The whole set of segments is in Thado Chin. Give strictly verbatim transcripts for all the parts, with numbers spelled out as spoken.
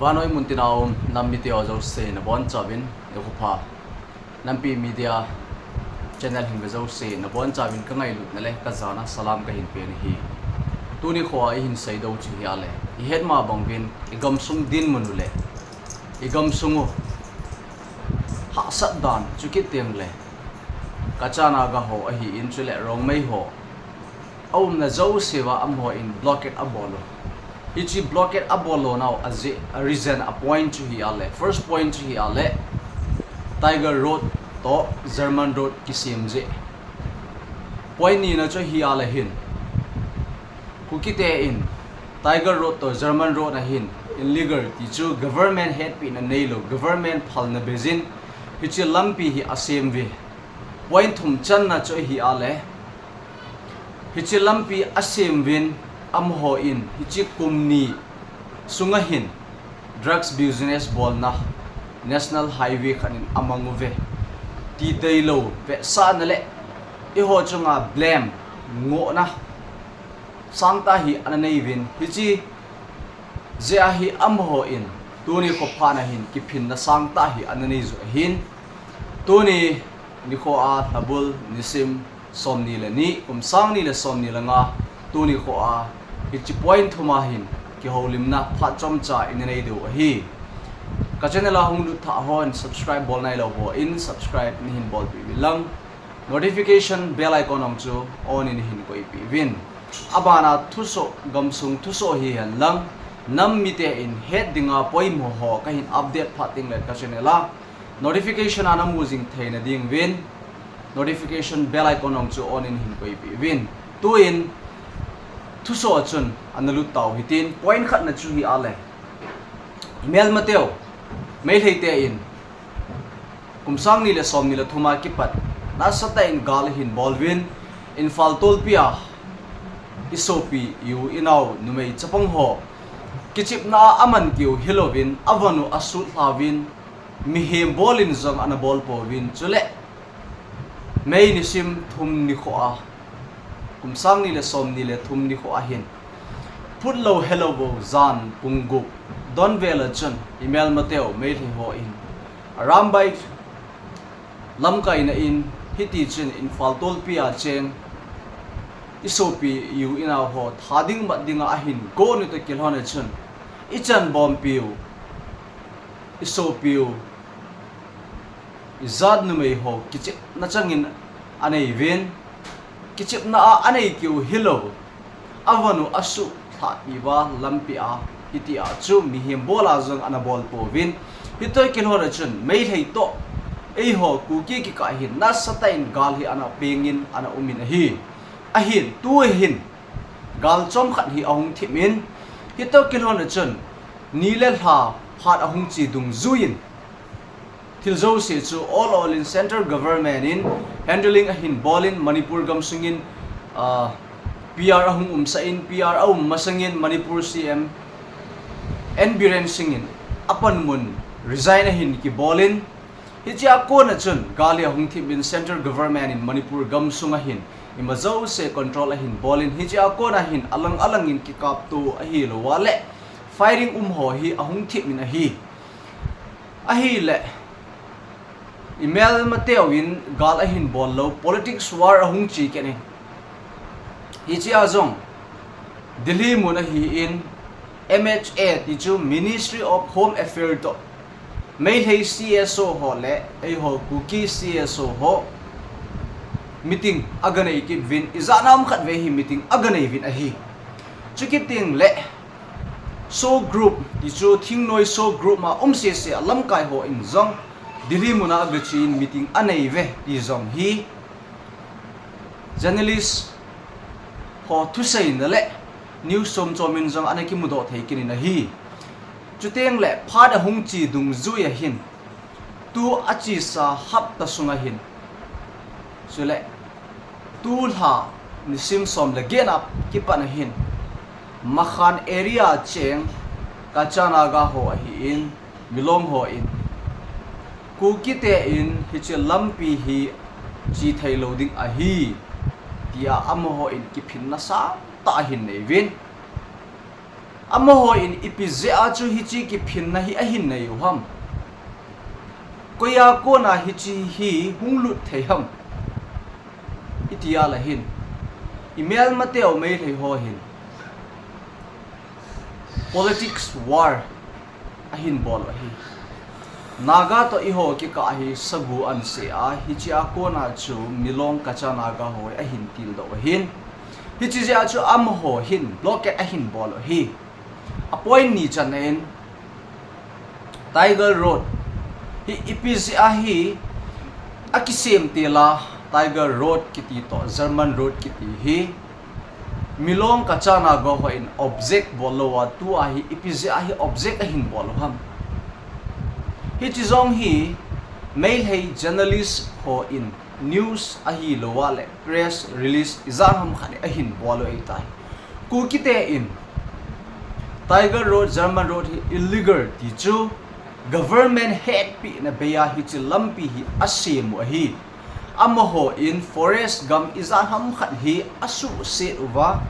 Vannoi muntina um nam mite ho jouse nabonchauvin nikho pha. Nampi Media Channel hin ve jouse nabonchauvin kangailutna le kajana salam kahin pen ahi. Tuni nikho a ihin seidoh chu hi ale, ihet ma bang uvin igamsung dinmun u le igamsung u hahsat dan, chukit teng le Kacha Naga ho ahin chule Rongmei ho aumna jouse uva amaho in blockade abol u. Hiche blockade abol lonau ajeh, a reason, a point chu hi ale, first point chu hi ale, Tiger Road toh German Road kisem jeh. Point nina chu hi ale hin, Kukite in Tiger Road toh German Road a hin illegal ti chu government hetpina neilou, government phalna beijin hiche lampi hi asem uve. Point thum channa chu hi ale, hiche lampi asem uvin amaho in hiche kum ni sunga hin drugs business bolna National Highway khat in amang uve ti deilou vetsahna le eiho chunga blame, ngohna sangtah hi ana nei uvin, hiche jeh a hi amaho in tuni nikho phat na hin kiphinna sangtah hi ana nei u ahin. Tuni nikho a lhabul nisim somni le ni, kum sang ni le somni le nga, tuni nikho a hiche point thum a hin kihoulimna phat chomcha ina nei diu ahi. Ka channel a hung lut thah hon subscribe bol nailou hon subscribe neihin bolpeh uvin lang, notification bell icon jong chu on in neihin koipeh uvin. Abana thusoh, gamsung thusoh hihen lang, nam mite in het dinga poimo ho kahin update phat teng le ka channel a notification a namu jing theina ding uvin notification bell icon jong chu on in neihin koipeh uvin. Tuin thusoh a chun ana lut tau hitin, point khatna chu hi ale, imelmateu Meitei te in kum sang ni le somni le thum a kipat nasatah in gal ahin bol uvin, Imphal tolpi a isopi, i-u inao, numei chapang ho kichepna a aman keu hilouvin, avon u asutlha uvin, mihem bol in jong ana bol pouvin, chule May nisim thum nikho a, kum sang ni le somni le thum nikho a hin, phutlou helou bou jan pung gup don vel a chun imelmateu Meitei ho in Arambai lamkaina in, hiti chun Imphal tolpi a cheng isopi, i-u inao ho that ding mat dinga ahin gon u toh kilhon a chun, ichan bompiu, isopiu, ijat numei ho kichepna changin anei uvin, kichepna a anei keu hilou, avon u asutlhahpi uva lampi a, hitia chu mihem bol a jong ana bol pouvin, hitoh kilhon a chun Meitei toh eiho Kuki kikah hin nasatah in gal hi ana pengin ana umin ahi. Ahin tu hin gal chomkhat hi ahung thip in, hitoh kilhon a chun ni le lha phat ahung che dungjuiyin, thil jouse chu ol ol in central government in handling ahin bol in, Manipur gamsung in, ah, P R ahung umsah in, P R aum masangin Manipur C M N Biren Singh in apanmun resign ahin kibol in, hichea kona chun gal hi ahung thip in central government in Manipur gamsung a hin ima jouse control ahin bol in, hichea kona hin alang alang in kikapto ahilou a le firing um ho hi ahung thip in ahi. Ahile, imelmateu in gal ahin bol lou, politics war ahung che kit in. Hichea jong Delhi mun a hin M H A ti chu Ministry of Home Affairs toh Meitei C S O ho le eiho Kuki C S O ho meeting aga nei kit uvin, ijat ham khat vei hi meeting aga nei uvin ahi. Chukit teng le SoO group ti chu Thingnoi SoO group ma um sese a lamkai ho in jong Delhi mun a aga che in meeting anei uve ti jong hi journalist ho thuseina le news chom chom in jong ana kimudoh thei kit in ahi. Chuteng le phat ahung che dungjui a hin, tu achesa hapta sunga hin, chule tulha nisim som le get a kipat a hin, Makhan area cheng Kacha Naga ho ahin, Milong ho in, Kuki te in hiche lampi hi che thei lou ding ahi, tia amaho in kiphinna sangtah ahin nei uvin. Amaho in ipi jeh a chu hiche kiphinna hi ahin nei u ham? Koi a kona hiche hi hung lut thei ham? Iti a le hin, imelmateu Meitei ho hin politics war ahin bol u ahi. Naga toh eiho kikah hi sagu an se a, hiche a kona chu Milong Kacha Naga ho ahin tildoh u ahin. Hiche jeh a chu amaho hin blockade ahin bol u ahi. A point ni channa in, Tiger Road hi ipi jeh a hi akisem tila, Tiger Road kiti toh German Road kiti hi Milong Kacha Naga ho in object bol lou a, tua hi ipi jeh a hi object ahin bol u ham? Hiche jong hi Meitei journalist ho in news ahilou a le press release ijat ham khat ahin bol u ahitai. Kukite in Tiger Road, German Road hi illegal ti chu government hetpina bei a hiche lampi hi asem u ahi. Amaho in forest gam ijat ham khat hi asuhset uva,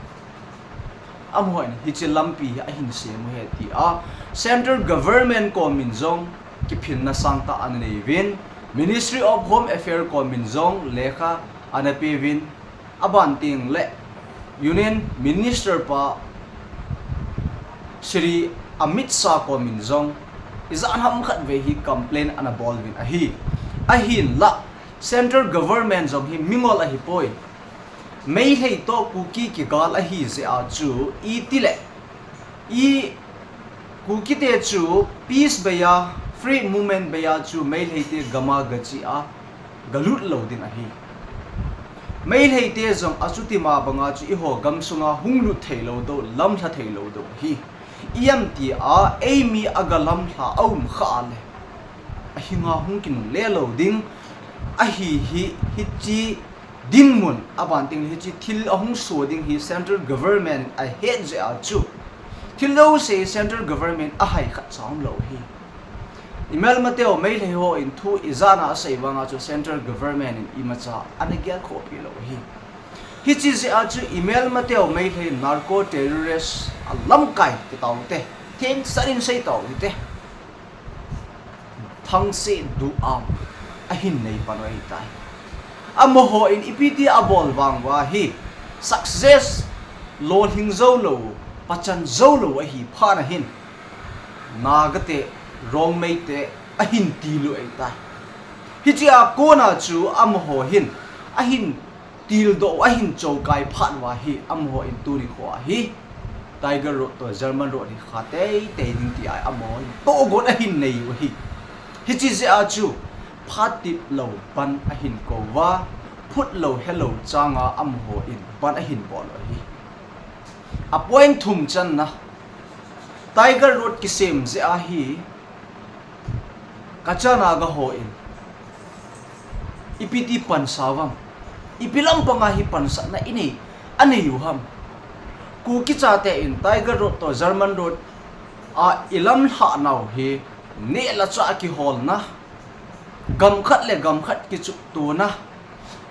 amaho in hiche lampi hi ahin sem u ahi tia central government kom in jong kiphinna sangtah ana nei uvin, Ministry of Home Affairs kom in jong lekha ana pe uvin, aban teng le Union Minister pa Shri Amit Shah kom in jong ijat ham khat vei hi complain ana bol uvin ahi. Ahinla central government jong hi mingol ahipoi. Meitei toh Kuki kigal ahi jeh a chu itile, i Kukite chu peace bei a, free movement bei a chu Meitei te gam a gache a galut lou ding ahi. Meitei te jong achuti ma banga chu eiho gamsunga hung lut thei lou diu, lamlha thei lou diu ahi. Ijemtia eimi agalamlha aum kha le, ahinga hung kinungle lou ding ahi hi, hiche dinmun, aban teng le hiche thil ahung soh ding hi central government in ahet jeh a chu thil jouse central government ahai khatcha umlou ahi. Imelmateu Meitei ho in thu ijat a asei vanga chu central government in imacha ana gelkhohpi lou ahi. Hiche jeh a chu imelmateu Meitei narco terrorist alamkai ti taute, themcha in sei tau hite. Thangse duham ahin nei pan u ahitai. Amaho in ipi ti abol vang uva hi success, lolhing jou lou, pachan jou lou ahi phat na hin, Naga te, Rongmei te ahin til u ahitai. Hiche a kona chu amaho hin ahin tildoh u, ahin chokai phat uva hi amaho in tuni kho a hi Tiger Road toh German Road hi kha teitei ding tia amaho in tohgon ahin nei u ahi. Hiche jeh a chu phat tip lou ban ahin kou uva, phut lou he lou changa amaho in ban ahin bol u ahi. A point thum channa, Tiger Road kisem jeh a hi Kacha Naga ho in ipi ti pansa uvam? Ipi lampanga hi pansatna inei, anei u ham? Kuki chate in Tiger Road toh German Road a ilamlhah nau hi neh le chah kiholna, gam khat le gam khat kichuhtona,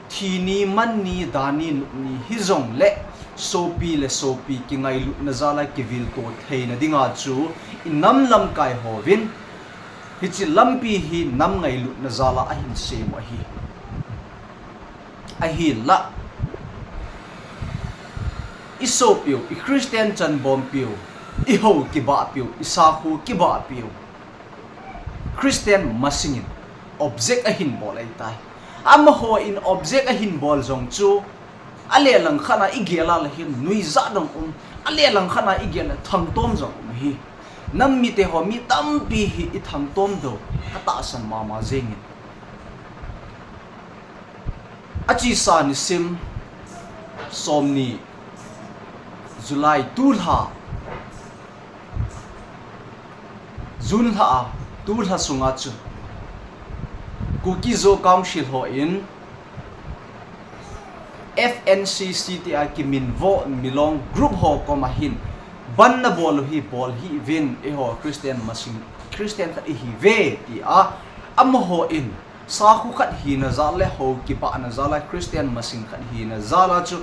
thi ni, man ni, da ni, nup ni hijongle sopi le sopi kingailutna jal a kivilto theina dinga chu inam lamkai hovin hiche lampi hi nam ngailutna jal a ahin sem u ahi. Ahinla, isopiu, i Christian chanbompiu, ihou kibahpiu, isakhu kibahpiu Christian masangin object ahin bol ahitai. Amaho in object ahin bol jong chu alehlang khat a igel a le hin nuijat jong um, alehlang khat a igel le thangtom jong um ahi. Nam mite ho mi tampi hi ithangtom diu katahsan mama jengin. Achesa nisim somni, July tulha, June lha a, tulha sunga chu Kuki Zo Council ho in F N C C tia kiminvo Milong group ho koma hin ban nabol u hi bol hih uvin, eiho Christian masang, Christian khat ihiuve tia amaho in sakhu khat hina jal le hou kibahna jal a Christian masang khat hina jal a chu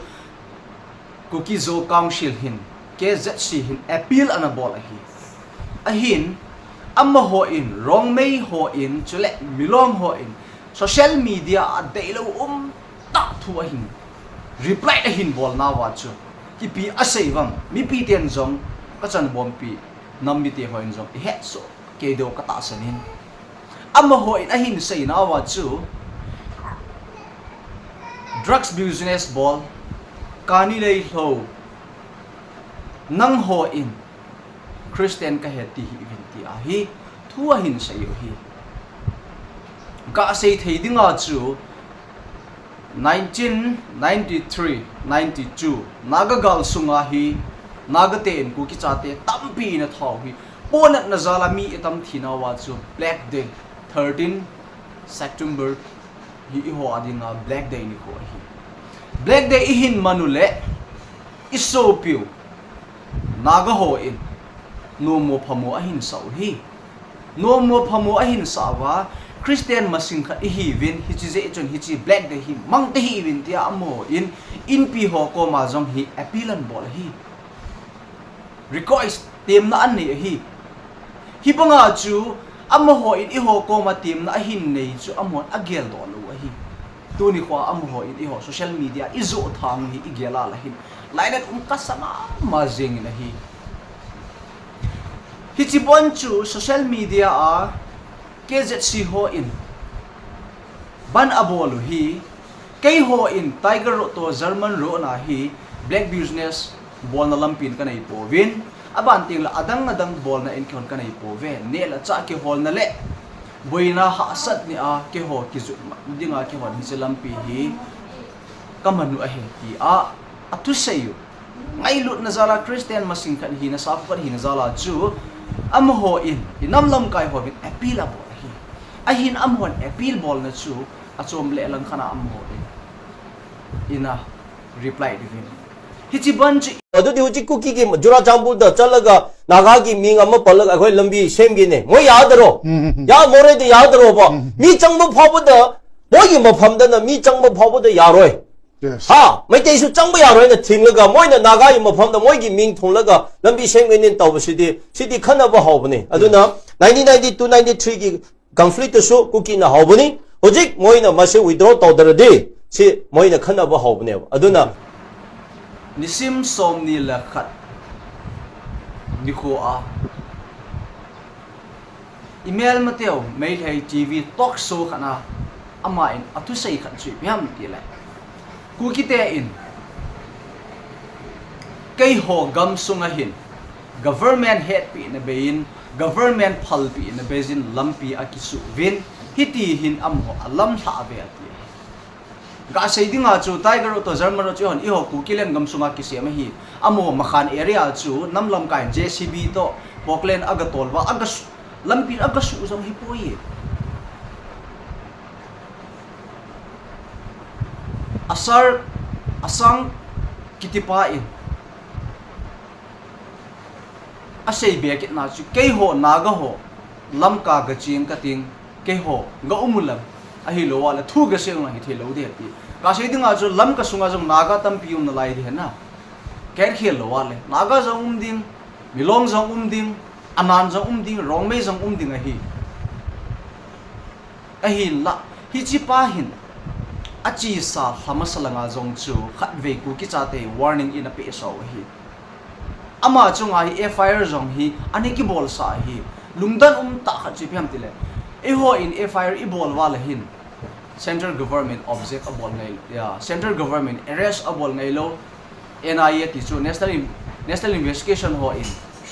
Kuki Zo Council hin K Z C hin appeal ana bol ahi. Ahin, amaho in, Rongmei ho in, chule Milong ho in, social media a deilou um tah thu ahin, reply ahin bol nauva chu, ipi asei vang, mipi ten jong, kachan bompi, nam mite ho in jong, ihet soh kei diu katahsan in. Amaho in ahin sei nauva chu, drugs business bol, kani lei lou, nangho in Christian kahi ti hi uvin ti ahi, thu ahin sei u hi. Kasei thei dinga chu, nineteen ninety-three, ninety-two, Naga gal sunga hi, Naga ten Kuki chate tampi in athao hi, ponatna jal a mi itam thi nauva chu Black Day, thirteen September hi eiho a dinga Black Day nikho ahi. Black Day ihin man u le, isopiu, Naga ho in, nommo phammo ahin sah u hi. Nommo phammo ahin sah uva, Christian masang khat ihiuvin, hiche jeh chun hiche Black Day hi mang tahih uvin tia amaho in, inpi ho koma jong hi appeal ana bol ahi. Request, temna anei ahi. Hibanga chu, amaho in eiho koma temna ahin nei chu, amahon agel doh lou ahi. Tuni khoa amaho in eiho social media ijoh thang hi igel a leh hin, lainat um kasa mama jeng in ahi. Hiche bon chu social media a K Z C ho in ban abol u hi, keiho in Tiger Road toh German Road na hi black business bolna lampi in kanei pouvin, aban teng le adang adang bolna in kihon kanei pouve, neh le chah kiholna le boina hahsatna a keiho kijot dinga kihon hiche lampi hi kaman u ahi tia athusei u. Ngailutna jal a Christian masang khat hina, sakhu khat hina jal a chu, amaho in, inam lamkai hon appeal abol ahi. Ahin amahon appeal bolna chu, achom le lang khat a amaho in, ina reply diuvin. Hiche ban chu. ꯑꯗꯨꯗꯤ ꯍꯧꯖꯤꯛ ꯀꯨꯀꯤꯒꯤ ꯆꯨꯔꯥꯆꯥꯟꯄꯨꯔꯗ ꯆꯠꯂꯒ ꯅꯥꯒꯥꯒꯤ ꯃꯤꯡ ꯑꯃ ꯄꯜꯂꯒ ꯑꯩꯈꯣꯏ ꯂꯝꯕꯤ ꯁꯦꯝꯒꯦꯅꯦ꯫ ꯃꯣꯏ ꯌꯥꯗꯔꯣ? ꯎꯝ, ꯎꯝ, ꯎꯝ꯫ ꯌꯥ-, ꯃꯣꯔꯦꯗ ꯌꯥꯗꯔꯣꯕ? ꯎꯝ, ꯎꯝ꯫ ꯃꯤ ꯆꯪꯕ ꯐꯥꯎꯕꯗ, ꯃꯣꯏꯒꯤ ꯃꯐꯝꯗꯅ ꯃꯤ ꯆꯪꯕ ꯐꯥꯎꯕꯗ ꯌꯥꯔꯣꯏ꯫ Yes. ꯍꯥ? ꯃꯩꯇꯩꯁꯨ ꯆꯪꯕ ꯌꯥꯔꯣꯏꯅ ꯊꯤꯡꯂꯒ ꯃꯣꯏꯅ ꯅꯥꯒꯥꯒꯤ ꯃꯐꯝꯗ ꯃꯣꯏꯒꯤ ꯃꯤꯡ ꯊꯣꯜꯂꯒ ꯂꯝꯕꯤ ꯁꯦꯝꯒꯅꯤ ꯇꯧꯕꯁꯤꯗꯤ, ꯁꯤꯗꯤ ꯈꯟꯅꯕ ꯍꯧꯕꯅꯤ꯫ ꯑꯗꯨꯅ Yes. Nineteen ninety-two ninety-three ꯒꯤ conflict ꯇꯨꯁꯨ ꯀꯨꯀꯤꯅ ꯍꯧꯕꯅꯤ꯫ ꯍꯧꯖꯤꯛ ꯃꯣꯏꯅ ꯃꯁꯤ withdraw ꯇꯧꯗ꯭ꯔꯗꯤ ꯁꯤ ꯃꯣꯏꯅ ꯈꯟꯅꯕ ꯍꯧꯕꯅꯦꯕ꯫ ꯑꯗꯨꯅ Nisim somni le khat nikho a Imelmateu Meitei T V talk show khat na, ama in athusei khat chu ipi ham tile, Kukite in, keiho gamsunga hin, government hetpina bei in, government phalpina bei in lampi akisuh uvin, hiti hin amaho alamlhah uve ati. Gasei dinga chu Tiger Road toh German Road chu hon eiho Kuki lengam sunga kisem ahi. Amaho Makhan area chu nam lamkai in J C B toh Portland agatol uva, aga su-, lampi agasuh jong hipoi. Asar, Asang kitipa in asei be kitna chu, keiho Naga ho Lamka gacheng kating, keiho ga um u lang ahilou a le thu gasei u lang hithei lou ding ati. Kasei dinga chu Lamka sunga jong Naga tampi um nalai ding ahi na. Kahet khel lou a le Naga jong um ding, Milong jong um ding, Anan jong um ding, Rongmei jong um ding ahi. Ahinla, hichepa hin achesa lha masa langa jong chu khatvei Kuki chate warning in apeh sau ahi. Ama chunga hi F I R jong hi ana kibolsa ahi. Lungdon umtah khat chu ipi ham tile, eihon F I R ibol uva le hin Central Government object abol ngai, ya, Central Government arrest abol ngailou, N I A ti chu National In-, National Investigation hon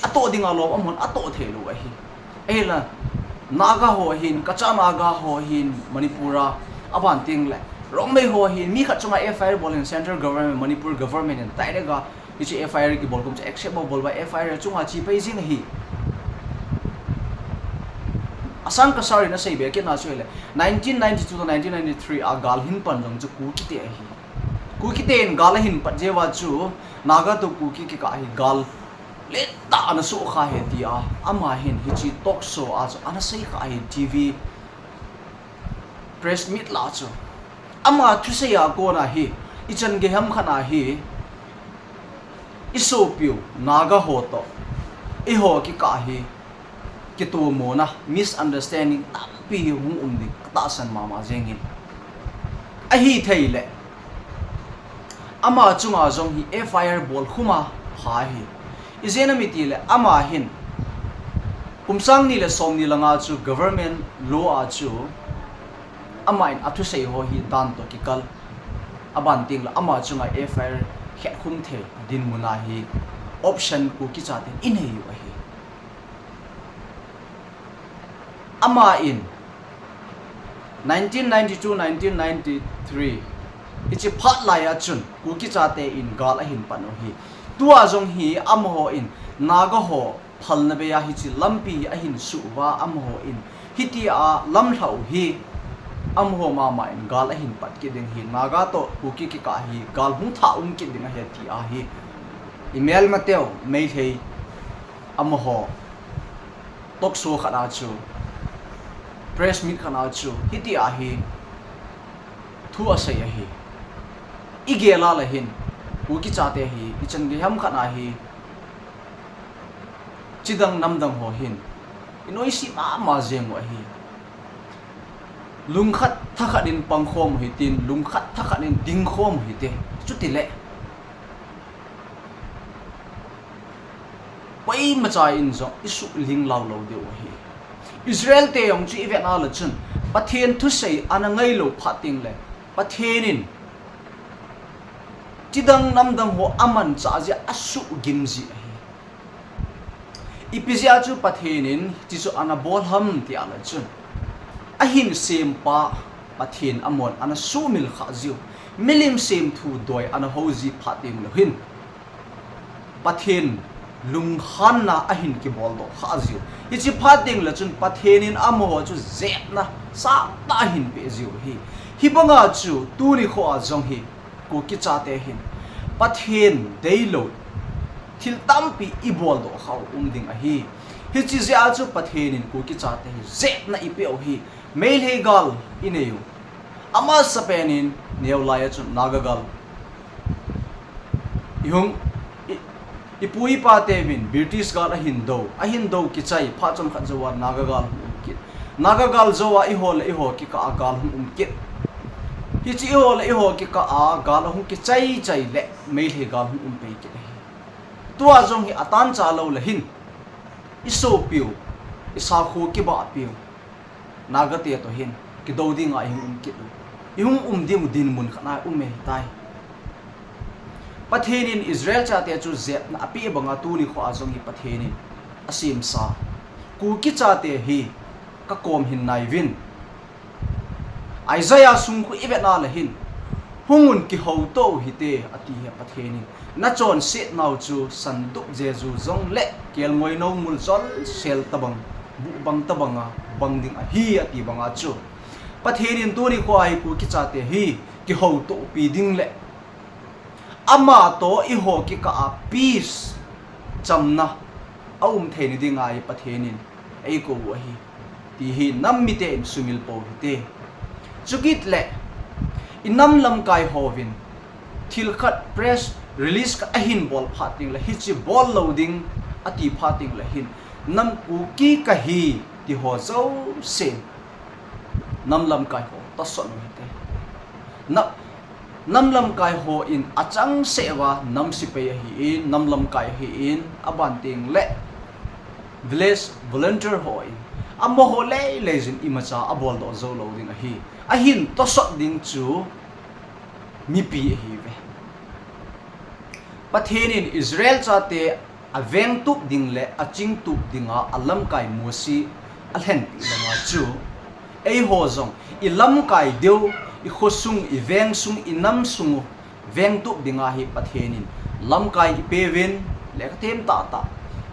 atoh dinga lom amahon atoh theilou ahi. Ahinla, Naga ho hin, Kacha Naga ho hin Manipur a, aban teng le Rongmei ho hin mi khat chunga F I R bol in Central Government, Manipur Government in direct a hiche F I R kibol kum chu accept abol uva F I R chunga che pai jing ahi. Asang Kasar in asei be kitna chu ahile, nineteen ninety-two to nineteen ninety-three a gal hin pan jong chu Kukite ahi. Kukite in gal ahin pat jeh uva chu Naga toh Kuki kikah hi gal lentah ana soh kha ahi tia ama hin hiche talk show a chu ana sei kha ahi, T V press meet lah a chu. Ama thusei a kona hi ichan gei ham khat na hi I sopiu Naga ho toh eiho kikah hi kitomona, misunderstanding tampi hi hung um ding katahsan mama jengin. Ahithei le ama chunga jong hi F I R bol khum a pha hi. Ijeh inem itile ama hin kum sang ni le som ni le nga chu government law a chu ama in athusei ho hi dan toh kikal, aban teng le ama chunga F I R khet khum thei dinmun a hi option Kuki chaten inei u ahi. Ama in nineteen ninety-two, nineteen ninety-three hiche phat lai a chun Kuki chate in gal ahin pan u hi. Tua jong hi amaho in Naga ho phalna bei a hiche lampi hi ahin suh uva, amaho in hitia lamlhah u hi amaho mama in gal ahin pat kit ding hi, Naga toh Kuki kikah hi gal hung thah um kit ding ahi tia hi i melmateu Meitei amaho talk show khat a chu, press meet khat a chu hitia hi thu asei ahi. I gel a le hin Kuki chate hi ichan gei ham khat a hi chidang namdang ho hin i noise mama jeng u ahi. Lungkhat thakhat in pangkhom u hitin, lungkhat thakhat in dingkhom u hite. Chutile koimacha in jong i suhling lou lou diu ahi. Israel te jong chu i vet a le chun Pathen thusei ana ngai lou phat teng le Pathen in chidang namdang ho amanchah jeh a asuhgim ji ahi. Ipi jeh a chu Pathen in hiche chu ana bol ham ti a le chun ahin sempa Pathen amon ana sumil khah jiu, milim semthu doi ana hou ji phat teng le hin Pathen lunghanna ahin kibol doh khah jiu. Hiche phat teng le chun Pathen in amaho chu jepna sangtah ahin peh jiu ahi. Hibanga chu tuni kho a jong hi Kuki chate hin Pathen deilou thil tampi i bol doh khah u um ding ahi. Hiche jeh a chu Pathen in Kuki chate hi jepna i peh u hi. Meitei gal i nei u, amasapen in neo lai a chun Naga gal i hung, i, i pu i pa teuvin British gal ahin do, ahin do kichai phat chomkhat jou a Naga gal hung um kit. Naga gal jou a eiho le eiho kikah a gal hung um kit. Hiche eiho le eiho kikah a gal ahung kichai chai le Meitei gal hung um pei kit ahi. Tua jong hi atan cha lou le hin i sopiu, i sakho kibahpiu Naga te toh hin kido dinga i hung um kit u, i hung um diu dinmun khat a um e hitai. Pathen in Israel chate chu jepna apeh banga tuni kho a jong hi Pathen in asemsa Kuki chate hi ka kom hin nai uvin. Isaiah sung khu i vet a le hin, hung un kihoutoh u hite, ati hi Pathen in. Na chonset nau chu sandup jeju jong le kelngoi nou mul jol sel tabang, buh bang tabanga bang ding ahi, ati banga chu Pathen in tuni kho a hi Kuki chate hi kihoutoh pi ding le ama toh eiho kikah a peace, chamna aum theina dinga hi Pathen in eikou u ahi, ti hi nam mite in sumil pou hite. Chukit le i nam lamkai hovin thil khat press release khat ahin bol phat teng le hiche bol lou ding ati phat teng le hin nam Kuki kahi ti ho jouse nam lamkai ho tosot u hite. Na, nam lamkai ho in achangseh uva nam sepai ahin, nam lamkai ahin, aban teng le village volunteer ho in amaho lei lei jin imacha abol doh jou lou ding ahi. Ahin tosot ding chu mipi ahiuve. Pathen in Israel chate avengtup ding le achingtup dinga alamkai Mosi alhenpeh banga chu eiho jong i lamkai diu, i khosung, i vengsung, i namsung u vengtup dinga hi Pathen in lamkai ipeuvin, lekhathem tahtah,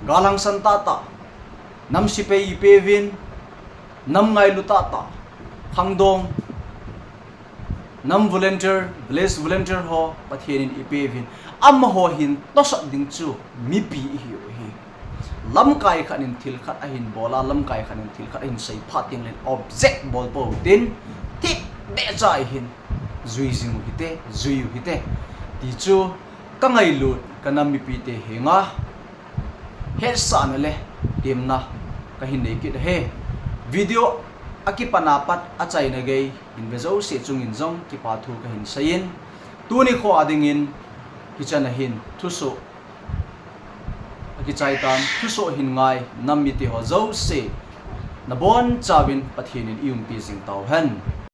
galhangsan tahtah, nam sepai ipeuvin, nam ngailu tahtah, khangdong, nam volunteer, village volunteer ho Pathen in ipeuvin, amaho hin tosot ding chu mipi ihiu ahi. Lamkai khat in thil khat ahin bol a, lamkai khat in thil khat ahin sei phat teng le hin object bol pou tin, thipbeh cha ihin jui jing u hite, jui u hite, ti chu ka ngailut kanam mipite henga hetsahna le temna kahin nei kit ahi. Video akipana pat achaina gei hin ve jouse chungin jong kipa thu kahin seiyin, tuni kho a dingin hichan ahin thusoh akichai tan. Thusoh hin ngai nam mite ho jouse nabonchauvin Pathen in iumpi jing tauhen.